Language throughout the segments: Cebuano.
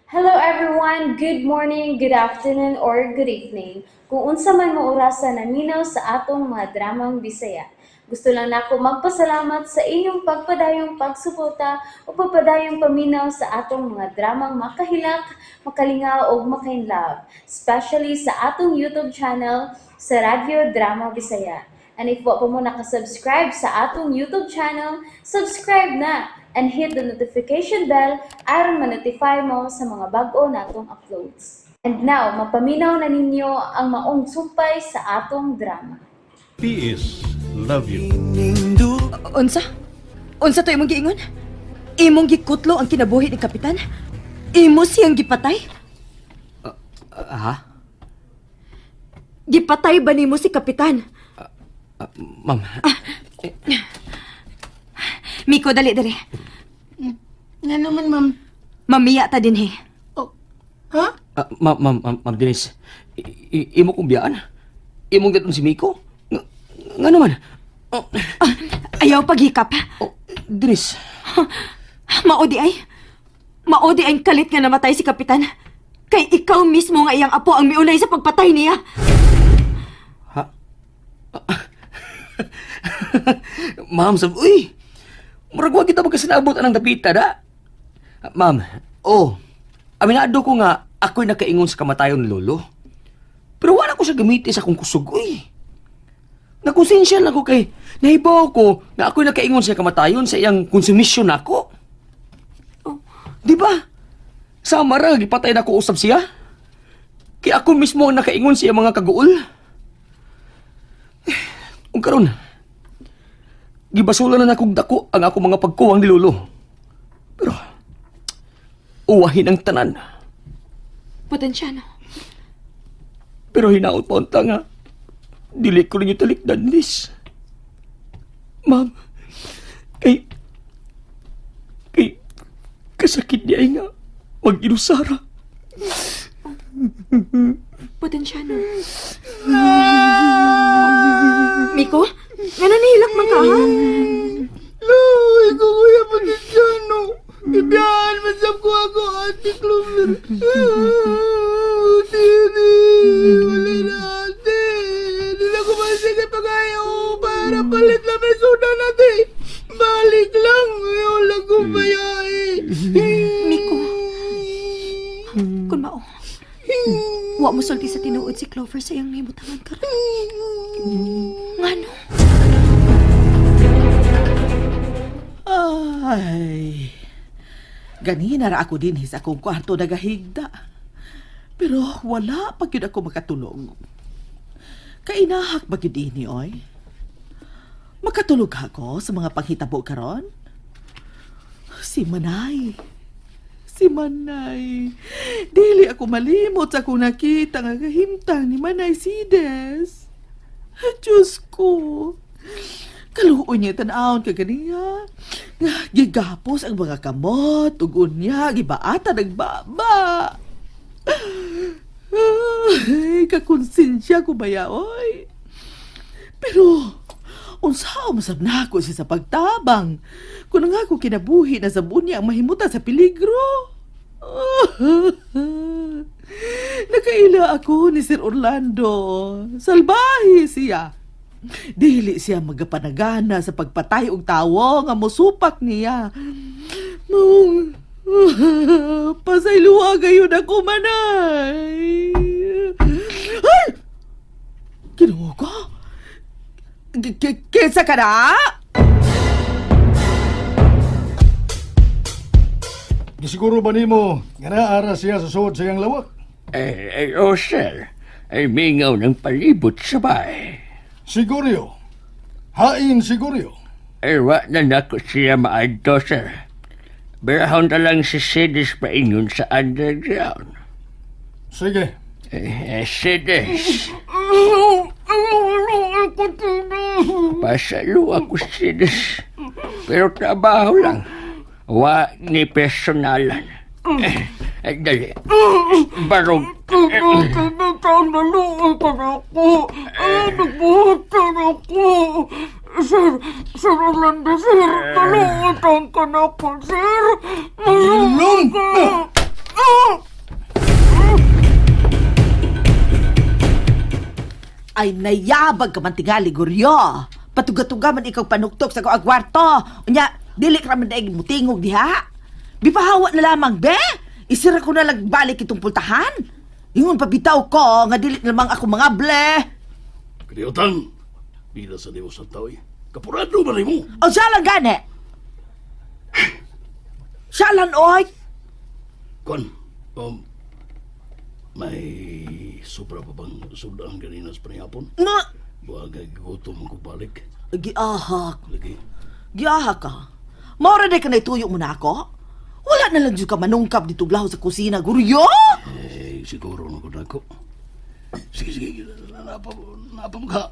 Hello everyone! Good morning, good afternoon, or good evening. Kung unsa man mo orasa naminaw sa atong mga dramang Bisaya. Gusto lang nako magpasalamat sa inyong pagpadayong pagsuporta o pagpadayong paminaw sa atong mga dramang makahilak, makalingaw ug makainlove, especially sa atong YouTube channel sa Radyo Drama Bisaya. And if wa pa mo nakasubscribe sa atong YouTube channel, subscribe na and hit the notification bell aron ma-notify mo sa mga bag-o natong uploads. And now, mapaminaw na ninyo ang maong sumpay sa atong drama. PS Love you. Unsa? Unsa to imong giingon? Imong gikutlo ang kinabuhi ni Kapitan? Imo siyang gipatay? Ha? Gipatay ba nimo si Kapitan? Ma'am, Miko, dali dali. Nga naman, ma'am. Mamiya ta din he. Oh, ha? Ma'am, ma'am, ma'am, ma'am Denise, imo kong biyaan? Imong daton si Miko? Nga naman? Oh, Ah, ayaw paghikap. oh, Denise, Mao di ay. Mao di ay kalit nga namatay si Kapitan. Kay ikaw mismo nga iyang apo ang miunay sa pagpatay niya. Ha? Ma'am, sab, uy! Murag wa kita magkasinabot anang dapita, da? Ma'am, oh, aminado ko nga ako'y nakaingon sa kamatayon ni Lolo. Pero wala ko siya gamitin sa akong kusog, uy. Nakonsensya lang ko kay nahibaw ko na ako'y nakaingon sa kamatayon sa iyang konsumisyon nako. Oh. Di ba? Sama ra, gipatay na ko usab siya. Kaya ako mismo ang nakaingon sa iyang mga kaguol. Ug karon, gibasula na nakong dako ang ako mga pagkuwang ni Lolo. Pero, uwahin ang tanan. Potensyano. Pero hinaot pa unta nga, dili ko ninyo talikdan, Liz. Ma'am, kay, kasakit niya ay nga, mag-inusara. Potensyano. Miko, nga nanihilak man ka ha? Luy, ko kuya Potensyano. Ibiyahan masab ko ako, Ate Clover. Tini, wala na ate. Hindi na ko masige pagayo para palit na may suda natin. Balik lang. Ayaw lang kong bayae. Miko. Kun mao. Wa mo sulti sa tinuod si Clover sa iyang nahimutangan karon. Ngano? Ay, ganina ra ako din sa akong kwarto nagahigda. Pero wala pa gyud ako makatulog. Kainahak ba gyud ini, oy? Makatulog ako sa mga panghitabo karon? Si Manay. Si Manay. Dili ako malimot sa akong nakita nga kahimtang ni Manay Sides. Diyos ko. Kaluoy niya tan-awon ka ganiya. Nga gigapos ang mga kamot ug unya gibaatan ang baba. Ay, kakonsensya ko baya oy. Pero unsa masab na ako siya sa pagtabang. Kung nga ako kinabuhi na sa bunya ang mahimutan sa peligro. Nakaila ako ni Sir Orlando. Salbahe siya. Dili siya magapanagana sa pagpatay og tawo nga mosupak niya. Maong pasayloa gayon ako manay. Ay! Ginoo ko? Kinsa ka na? Gisiguro ba nimo nga naara siya sa suod sa iyang lawak? Eh, eh, oh, sir. Ay, mingaw ng palibot sa bahay. Siguryo. Hain siguryo. Eh, wa na nako siya maadto, sir. Berahon na lang si Sidis paingon sa underground. Sige. Eh, eh, Sidis. Pasalo ako, Sidis. Pero trabaho lang. Wa ni personalan. Eh, eh, dali. Barog. Ako. Ay, nagbuhatan ako. Sir, Sir Orlando, sir, maluutan ka na ako, sir. Ilong! Maluutan. Ah! Ay, nayabag ka man tingali, Guryo. Patuga-tuga man ikaw panuktok sa kuang kwarto. Unya, dili ka man daig mutingog diha. Bipahawa na lamang, be. Isira ko na lang balik itong pultahan. Ingon pabitaw ko, nga dili na lamang ako mga ble. Kadiutan, bila sa Dios ang tao eh. Kapurado ba mo? O siya lang gani. Siya lang, oy. Kwan, may sobra pa bang sudaan kanina sa panihapon? Nga, Buwag gutom ko balik. giahak. Lagi. Giahak ka. Maura na ka naituyo mo na ako. Wala na lang dyan ka manungkap dito glaho sa kusina, Guryo. Eh, siguro na ko nako. Sige, sige. Napa, napa ka.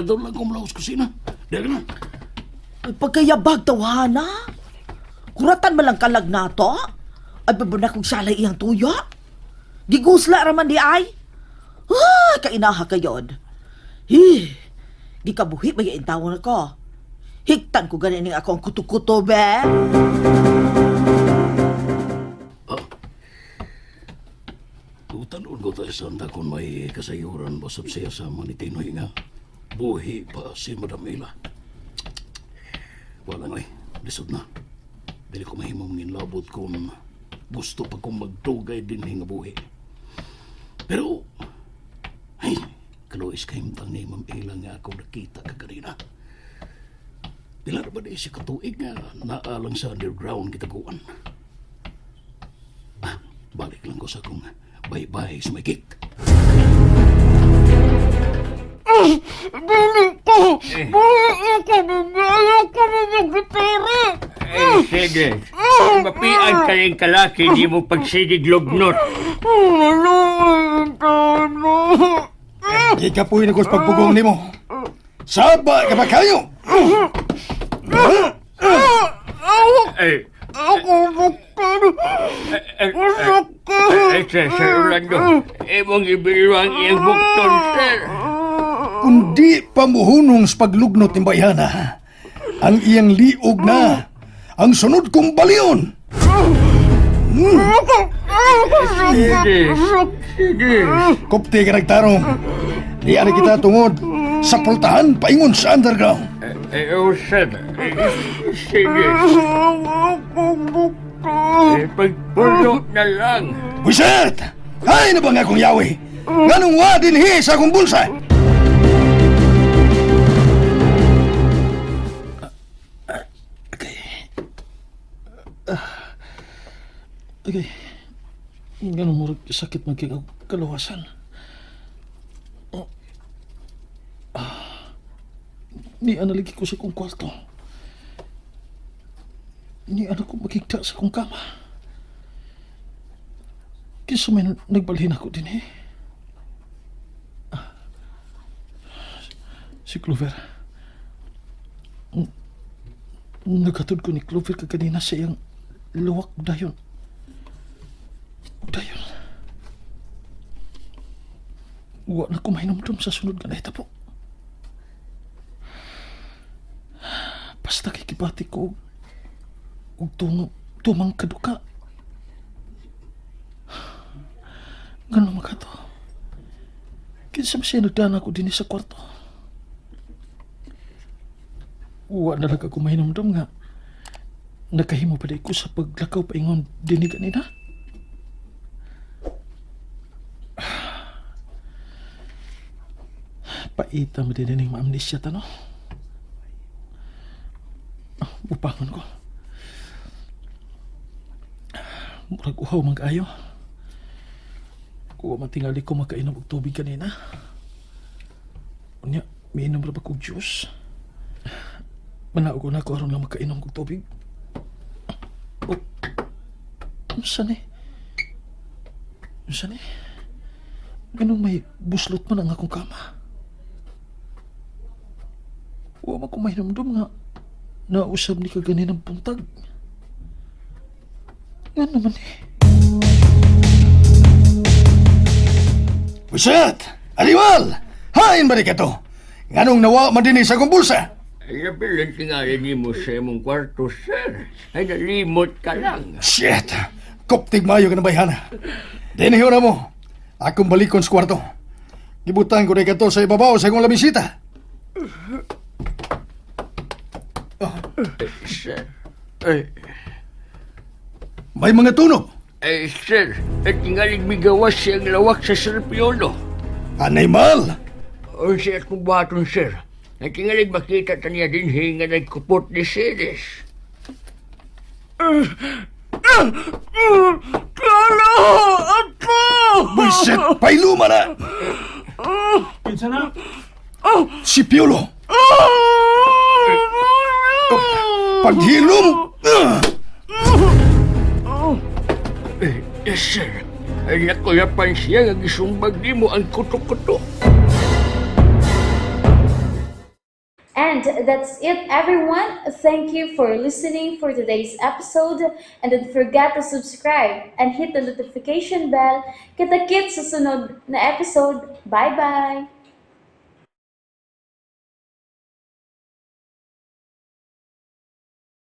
Doon lang kumulaw sa kusina. Di ka na. Ay, pagkayabag tawhana. Kuratan man lang kalag nato. Ay, babana kong salay iyang tuyo. Gigusla raman di ay. Ah, kainaha kayon. Hi, di ka buhi may tawon ako. Higtan ko ganin ako ang kuto-kuto, be. Utanon ko tayo sa kung may kasayuran basap siya sa manitinoy nga. Buhi pa si Madam Ila. Wala nga eh. Lisod na. Dili ko mahimong nginlabot kung gusto pa kong magdugay din nga buhi. Pero, ay, kaluis kahimtang ni Ma'am Ila nga ako nakita ka kanina. Pila na ba di siya katuig nga naalang sa underground kitaguan? Ah, balik lang ko sa akong bye-bye sa may gate. Dili ko! Dili ko! Ayaw ko na nagpipiri! Eh, sige. Mapian ka rin kalaki, di mo pagsidig lugnot. Maluoy tano. Ikapuy na ko sa pagpugong nimo. Saba ka ba kayo? Eh, Ako buktan. eh, eh, eh, sir, Sir Orlando, imong ibilwang iyang bukton, sir. Kundi pamuhunong sa paglugnot ni Bayana. Ang iyang liog na. Ang sunod kong balion. Sige, sige. Kupti ka nagtarong. Di ani kita tungod sa pultahan paingon sa underground. Eh, oh, sir. Eh, sige. Ako buktan. Eh, pagpulo na lang. Wiset! Ay na ba nga akong yawi? Nganong wa dinhi sa akong bulsa? Okay. Ganun murag sakit man kay kalawasan. Oh. Ah. Ni analigi ko sa kong kwarto. Ni ano ko makigta sa kong kama. Kisa may nagbalhin ako din eh. Ah. Si Clover. Naghatod ko ni Clover kaganina sa iyang luwak dayon. Dayon. Wa na ko mahinumdum sa sunod nga nahitabo. Basta kikibati ko og tungo, tumang kaduka. Ganun makato. Kinsa man siya nagdana ko dinhi sa kwarto. Wa na lang ako mahinumdum nga nakahimo pa di ko sa paglakaw paingon dinhi kanina. Paita mo din ning maamnesia ta, no? Ah, upangon ko. Murag uhaw man kaayo. Kuha man tingali ko makainom og tubig kanina. Unya, miinom ra ba kog juice? Manaog ko na ako aron lang makainom og tubig. Oh, unsa ni? Unsa ni? Ganong may buslot man ang akong kama. Wa man ko mahinumdum nga nausab ni kaganinang buntag. Nga naman eh. Wiset! Aliwal! Hain ba ni kato? Nganong nawa man dinhi sa akong bulsa? Labi lang tingali ni mo sa imong kwarto, sir. Ay, nalimot ka lang. Shit! Koptig mayo ka na bayhana. Dinhi na mo. Akong balikon sa kwarto. Gibutan ko na kato sa ibabaw sa akong lamisita. Sir. Ay, May mga tunog. ay, sir. At tingalig migawas siyang lawak sa Sir Piolo. Animal! O siya akong buhaton, sir. At tingalig makita ta niya din nga nagkupot ni Ceres. Piolo! Apo! Buisit! Pailuma na! Kinsa na? Si Piolo! Paghilom! Ah! Yes, sir. Ay, nakulapan siya nga gisumbag ni mo ang kuto-kuto. And that's it, everyone. Thank you for listening for today's episode. And don't forget to subscribe and hit the notification bell. Kita-kits sa sunod na episode. Bye-bye!